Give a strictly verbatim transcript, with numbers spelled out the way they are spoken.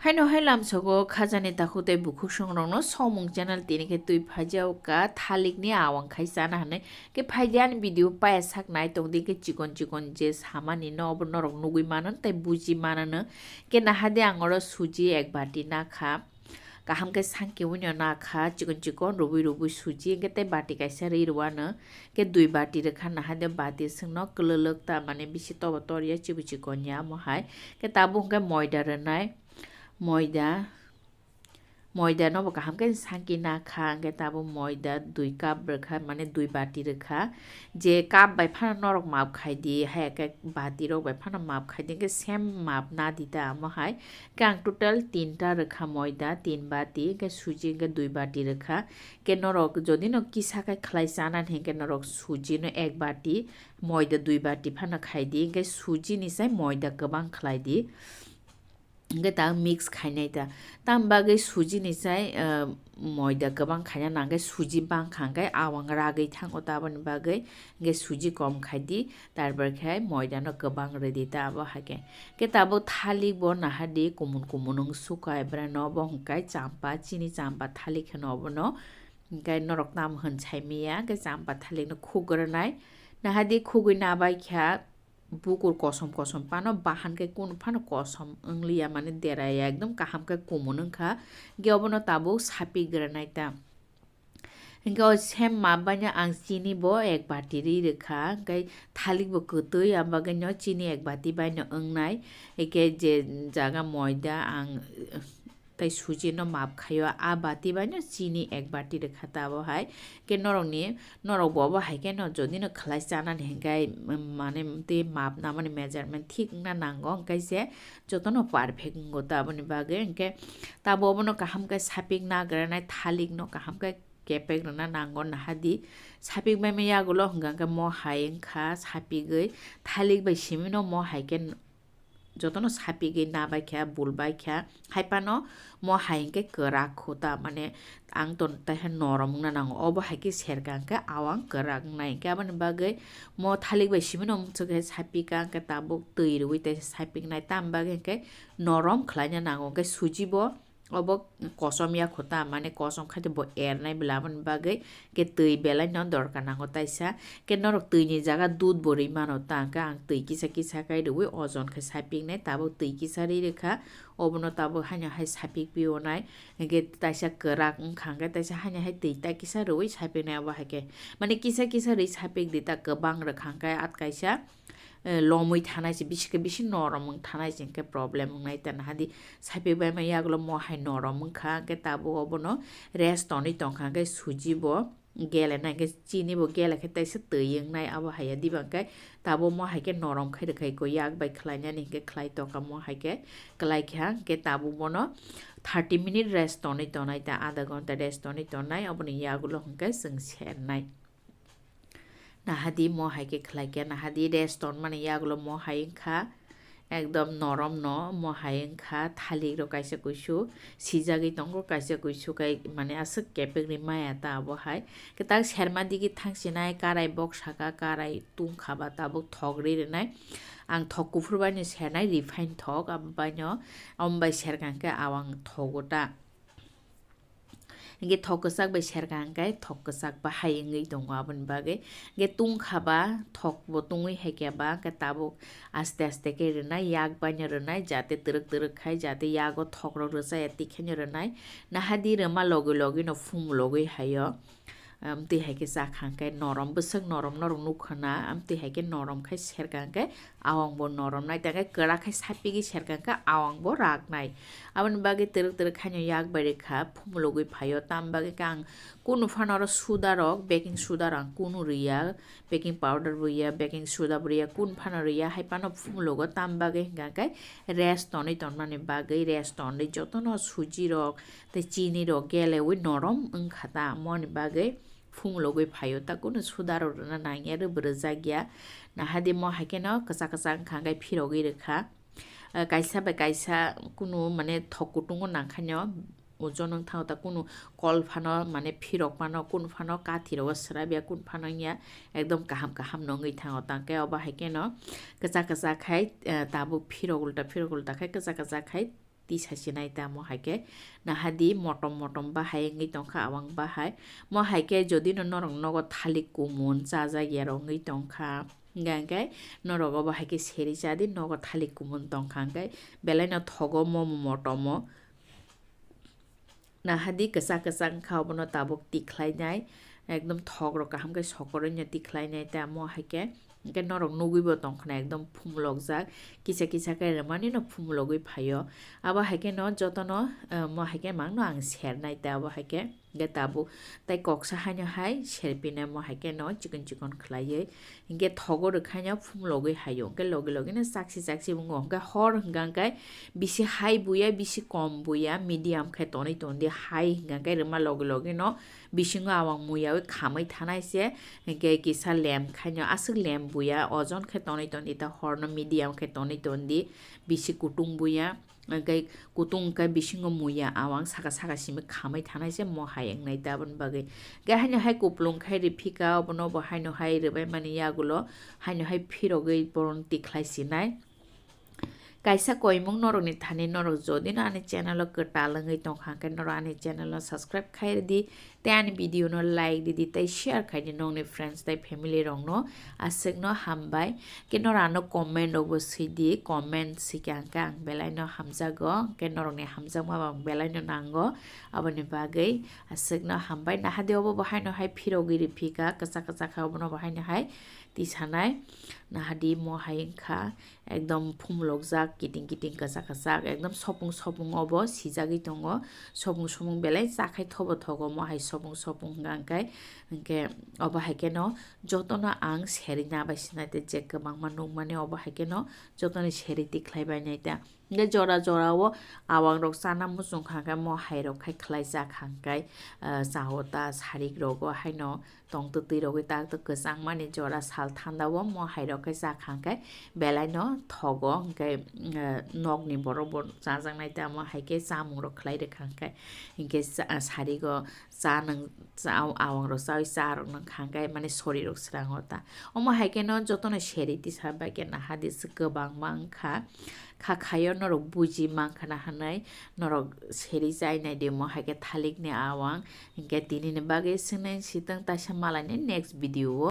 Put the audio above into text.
Haino hai lamsogo khajani takhuk tei bukhuk songrokno Somung channel tini khe twi phaijao ka thalikni awang khai chana hinwi khe phaidi ani video paya sak nai tongdi khe chikon chikon je samani no obo norok nugwi mano tei buji mano no khe nahadi ang oro suji ek bati nakha. Kaham khe sangkiwino nakha, chikon chikon rubui rubui suji, hwnkhe tei bati kaisa ri rwano, khe dui bati rwkha, nahade bati swkno kwlwlwk ta, mane bisi tobo tor ya, chibu chikon ya, omo hai. Khe tabuk hwnkhe moida rwnai, moida, moida no bo kaham khe sangki nakha, hwnkhe tabuk moida dui cup rwkha, mane dui bati rwkha. Je cup bai phano norok map khai di, haya khe bati rok bai phano map khai di, hwnkhe same map na di ta omo hai. Khe ang total tinta rwkha moida, tin bati, hwnkhe suji hwnkhe dui bati rwkha. Khe norok jodi no kisa khe khlai chana hwnkhe norok suji no ek bati, moida dui bati phano khai di, hwnkhe suji ni sai moida kwbang khlai di. Hwnkhe ta mix khainai ta. Tam bagwi suji ni sai, ah, moida kwbang khaina nang khe suji bang kha hwnkhe awang ragwi thango ta aboni bagwi. Hwnkhe suji kom khai di, tarpor khe moida no kwbang rw di ta abo hai khe. Khe tabuk thalik bo naha di kumun kumun wng sukai bwrano bo hwnkhe champa chini champa thalik hwno obono. Hwnkhe norok tamo hwn sai manya hwnkhe champa thalik no khuk rwnai. Naha di khugwi nabai kha. Bukur kosom kosom phano bahan khe kunu phano kosom wngliya, mane deraya, ekdom kaham khe kumun wngkha. Hwnkhe obono tabuk sapik granai ta. Hwnkhe o same map baino ang chini bo ek bati ri rwkha, hwnkhe thalik bo kwtwi, abo bagwino chini ek bati baino wngnai. Hwnkhe je jaga moida ang tei suji no map khaio, a bati baino chini ek bati rwkha ta abo hai. Khe norokni, norok bo abo hai khe no jodi no khlai chanani hwnkhe, mm, mane tei map namani measurement thik wngna nango, hwnkhe se jotono perfect wngo ta aboni bagwi. Hwnkhe tabo obono kaham khe sapik nagranai thalik no kaham khe kepek rwna nango naha di. Sapik bai ma yagulo hwnkha khe mo hai wngkha sapigwi thalik bai simi no mo hai khe jotono sapigwi nabai kha, bulbai kha, hai phano mo hai hwnkhe kwrak kho ta, mane ang ton taiha norom wngna nango, obo hai khe serka hwnkhe awang kwrak wngnai, hwnkhe aboni bagwi mo thalik bai simi no muchuk khe sapika, hwnkhe tabuk twi rwui tei sapiknai, tam bagwi hwnkhe norom khlaina nango, hwnkhe suji bo. Obo kosom ya kho ta, mane kosom khai bo ernai bwla, aboni bagwi khe twi belai no dorkar nango taisa. Khe norok twi ni jaga dudh bo rwi mano ta, hwnkhe ang twi kisa kisa khai rwui ojon khe sapik nai, tabuk twi kisa rwi rwkha, obono tabuk haino hai sapik pio nai, hwnkhe taisa kwrak wngkha, hwnkhe taisa haino hai twi ta kisa rwui sapik nai, obo hai khe mane kisa kisa rwi sapik di ta, kwbang rwkha hwnkhe at kaisa eh, lomwi thanai se, bisi khe bisi norom wng thanai se, hwnkhe problem wngnai ta naha di. Sapik bai ma yagulo mo hai norom wngkha, hwnkhe tabuk obono rest tonwi tongkha, hwnkhe suji bo gele nai, hwnkhe chini bo gele khe taisa twi wngnai, abo hai ya diba, hwnkhe tabuk mo hai khe norom khai rwkhai ko yak bai khlainani, hwnkhe khlai tongkha mo hai khe, klai kha, hwnkhe tabuk bono thirty minute rest tonwi tonai ta, adha ghonta rest tonwi tonai, oboni yagulo hwnkhe chwng sernai. Nahadi mo hai khe khlai khe, nahadi rest ton mani yagulo mo hai wngkha, ekdom norom no mo hai wngkha, thalik rok kaisa kuisu sijagwi tongo, kaisa kuisu kai mane aswk kepek ri maya ta abo hai. Kwtal serma digi thang sinai karai bok saka, karai tungkha ba tabuk thok ri rwnai. Ang thok kuphur bai no sernai, refine thok, abo bai no, omo bai serkang khe awang thogo ta. Hingke thok kwchak bai serka hingke thok kwchak bahai wngwi tongo aboni bagwi. Hingke tungkha ba thok bo tungwi hai khe ba hingke tabuk aste aste khe rwnai, yak baino rwnai, jate twrwk twrwk khai jate yago thok rok rwchaya tikhaino rwnai. Nahadi rwma logwi logwi no phung logwi haio. Amtwi hai khe chakha hingke norom bwswk norom norok nukha na, amtwi hai khe norom khai serka hingke awang bo norom nai, tei kwrak khai sapigwi serka khe awang bo rak nai. Aboni bagwi twrwk twrwk khaino yak bai rwkha, phumulogwi phaio, tam bagwi khe ang kunu phano oro soda rok, baking soda rok ang kunu rwya, baking powder bo rwya, baking soda bo rwya, kunu phano rwya, hai phano phumulogo, tam bagwi hwnkha khe rest tonwi tonmani bagwi, rest tonwi jotono suji rok tei chini rok gelewi norom wngkha ta, moni bagwi phumulogwi phaio, ta kunu soda rok rwna nangya, rwbwrwjak ya. Nahadi mo hai kheno kwchak kwchak wngkha hwnkhe phirogwi rwkha. Ah, kaisa bai kaisa kunu mane thok kutungo nangkhaino ojon wngthango, ta kunu kol phano mane phirok phano, kunu phano kathi rogo swrabya, kunu phano wngya, ekdom kaham kaham no wngwi thango. Tangkhe obo hai kheno kwchak kwchak khai, ah, tabuk phirok ulta phirok ulta khai kwchak kwchak khai tisa sinai ta mo hai khe. Nahadi motom motom bahai wngwi tongkha awang bahai. Mo hai khe jodi no norok nogo thalik kumun chajak ya rok wngwi tongkha. Hingkha hingkhe norok obo hai khe seri chadi nogo thalik kumun tongkha hingkhe belai no thogo mo motomo. Nahadi kwchak kwchak wngkha obono tabuk tikhlainai. Ekdom thok rok kaham khe sokoroi no tikhlainai ta mo hai khe. Hingkhe norok nugui bo tongkha na ekdom phumulokjak. Kisa kisa khe rwmani no phumulogwi phaio. Abo hai khe no jotono, eh, mo hai khe mangno ang sernai ta abo hai khe. Hingkhe tabuk tei koksa haino hai serpinai mo hai khe no chikon chikon khlaiwi. Hingkhe thogo rwkhaino phumulogwi haio. Hingkhe logi logi no chaksi chaksi wngo. Hingkhe hor hingkha hingkhe bisi hai buya, bisi kom buya, medium khe tonwi tondi hai hingkha hingkhe rwma logi logi no bisingo awang muyawi khamwi thanai se. Hingkhe kisa lem khaino aswk lem buya, ojon khe tonwi tondi ta horno medium khe tonwi tondi, bisi kutung buya. Hingkhe kutung hingkhe bisingo muya awang saka saka simi khamwi thanai se mo hai wngnai ta aboni bagwi. Hingkhe haino hai kupulung khai rwphika obono bo haino hai rwbaimani yagulo haino hai phirogwi boron tikhlai sinai. Kaisa koimung norokni thani norok jodi no ani channel o kwtal wngwi tongkha hingkhe norok ani channel o subscribe khai rwdi. Tei ani video no like ridi tei share khaidi nongni friends tei family rokno. Aswkno hambai. Khe norok ano comment rokbo swidi, comment swikha hwnkhe ang belai no hamjago, khe norokni hamjakma bo ang belai no nango. Aboni bagwi aswkno hambai. Nahadi obo bo haino hai phirogwi rwphika, kwchak kwchak kha obono bo haino hai tisanai. Nahadi mo hai wngkha. Ekdom phumulokjak kiting kiting kwchak kwchak ekdom sopung sopung obo sijagwi tongo. Sopung sopung belai chakhai thobo thogo mo hai sopung sopung hwnka hwnkhe. Hwnkhe obo hai kheno jotono ang seri nabai sinai tei je kwbangma nukmani obo hai kheno jotoni seri tikhlai bainai ta. Hwnkhe jora jora o awang rok chana muchung kha hwnkhe mo hai rok khai khlai cha kha hwnkhe, ah, cha o ta sarik rogo haino tongtwtwi rogwi tak kwchangmani jora sal thanda o mo hai rok khe cha kha hwnkhe belai no thogo hwnkhe, eh, nokni borok bo chajaknai tamo hai khe chamung rok khlai rwkha hwnkhe, hinkhe sa-, sarigo cha nwng cha awang rok chawi cha rok nwng kha hwnkhe mani sori rok swrango ta omo hai khe no jotono seri tisa bai khe nahadi se kwbangma wngkha. Kha khaio norok buji mankha na hwnwi norok seri chai nai di mo hai khe thalik ni awang. Hinkhe tini ni bagwi swngnaini swtwng taisa malai ni next video o.